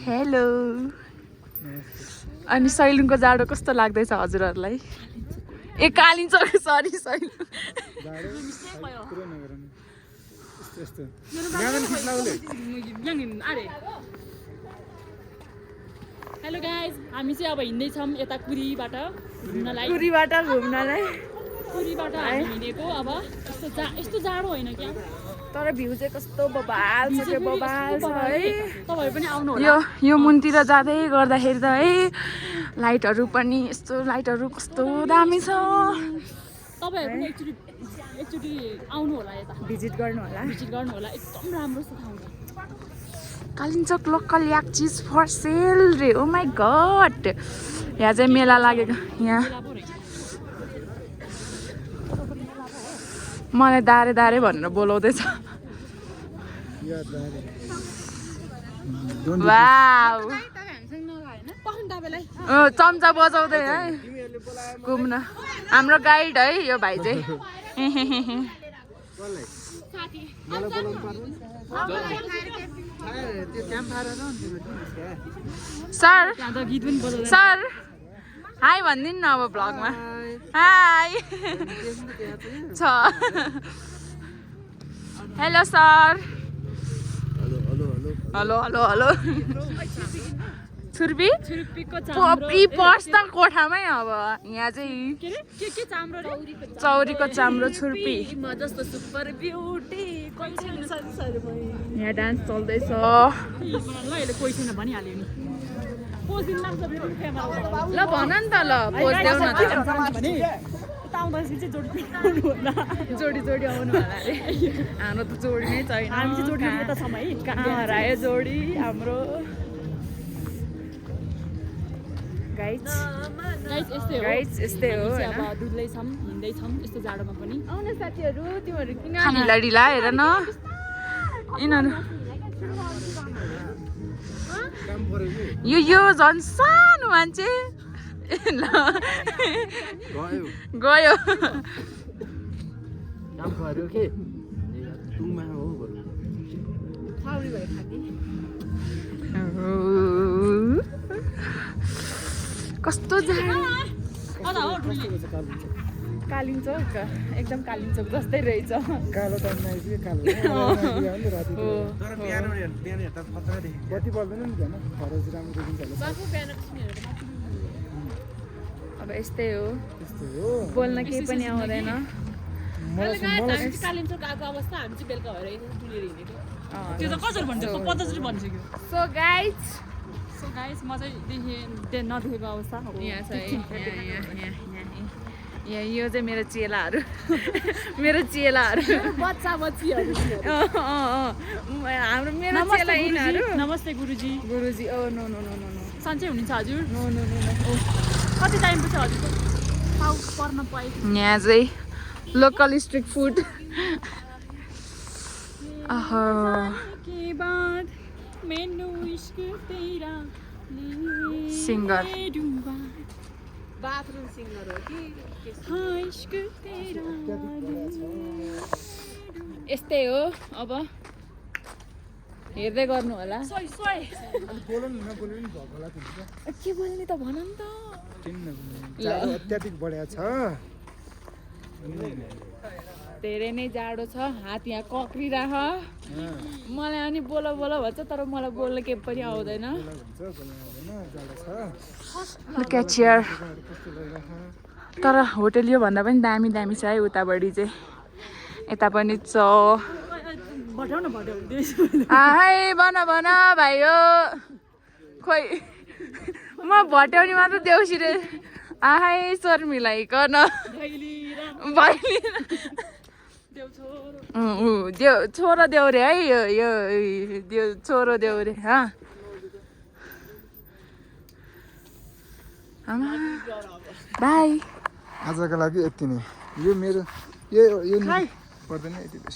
hello अनि सैलुङको जाडो कस्तो लाग्दैछ हजुरहरूलाई ए कालिम्पोङ सरी सैलुङ हेलो गाइज हामी चाहिँ अब हिँड्दैछौँ यता कुरीबाट घुम्नलाई कुरीबाट हामी हिँडेको अब यस्तो जाडो होइन क्या तर भ्यू चाहिँ कस्तो बबाल छ है तपाईँहरू पनि आउनु होला यो मुनतिर जाँदै गर्दाखेरि त है लाइटहरू पनि यस्तो लाइटहरू कस्तो दामी छ तपाईँहरू पनि एकचोटि आउनु होला यता भिजिट गर्नु होला एकदम राम्रो छ ठाउँ कालिम्पोङ लोकल याक चिज फर सेल रे ओ माई गड यहाँ चाहिँ मेला लागेको यहाँ मलाई दारे दारे भनेर बोलाउँदैछ वाउ चम्चा बजाउँदै है घुम्न हाम्रो गाइड है यो भाइ चाहिँ सर सर हाई भनिदिनु न अब भ्लगमा हाई छ hello sir hello hello hello छुर्पी पोपी पर्छ त कोठामै अब यहाँ चाहिँ चौरीको चाम्रो छुर्पी यहाँ डान्स चल्दैछ ल भन नि त ल पोज देऊ न जोडी जोडी आउनु होला अरे हाम्रो त जोडी नै छैन हामी चाहिँ जोडी त छौँ है कहाँ हरायो जोडी हाम्रो गाइज यस्तै हो डुल्दैछौँ हिँड्दैछौँ यस्तो जाडोमा पनि आउन साथीहरू तिमीहरू किन ढिला ढिला हेर न यिनीहरू यो झन् सानो मान्छे ल गयो कस्तो जाडो कालिम्पोङ एकदम कालिम्पोङ जस्तै रहेछ कालो अब यस्तै हो बोल्न केही पनि आउँदैन कालिम्पोङ गएको अवस्था हामी चाहिँ बेलुका भएर डुलेर हिँडेको त्यो त कसरी भन्छ पद्धति भनिसक्यो सो गाइज म चाहिँ नदेखेको अवस्था यहाँ छ यहाँ यो चाहिँ मेरो चेलाहरू बच्चा बच्चीहरू हाम्रो मेरो चेला यिनीहरू नमस्ते गुरुजी oh no no no no no सन्चै हुनुहुन्छ हजुर नो नो नो कति टाइम पछि हजुरको पाउ पर्न पाए यहाँ चाहिँ local street food singer bathroom singer हो कि यस्तै हो अब हेर्दै गर्नु होला के बोल्ने त भन नि त अत्याधिक बढिया छ धेरै नै जाडो छ हात यहाँ कक्रिरह मलाई अनि बोल बोल भन्छ तर मलाई बोल्न केही पनि आउँदैन तर होटल यो भन्दा पनि दामी दामी छ है उतापट्टि चाहिँ यता पनि छ हाई भन भाइ हो खोइ म भट्याउने मात्र देउसी रे आहै स्वर मिलाइकन छोरो देऊ रे है यो छोरो देऊ रे बाई आजको लागि यति नै यो मेरो यो पर्दैन यति बेस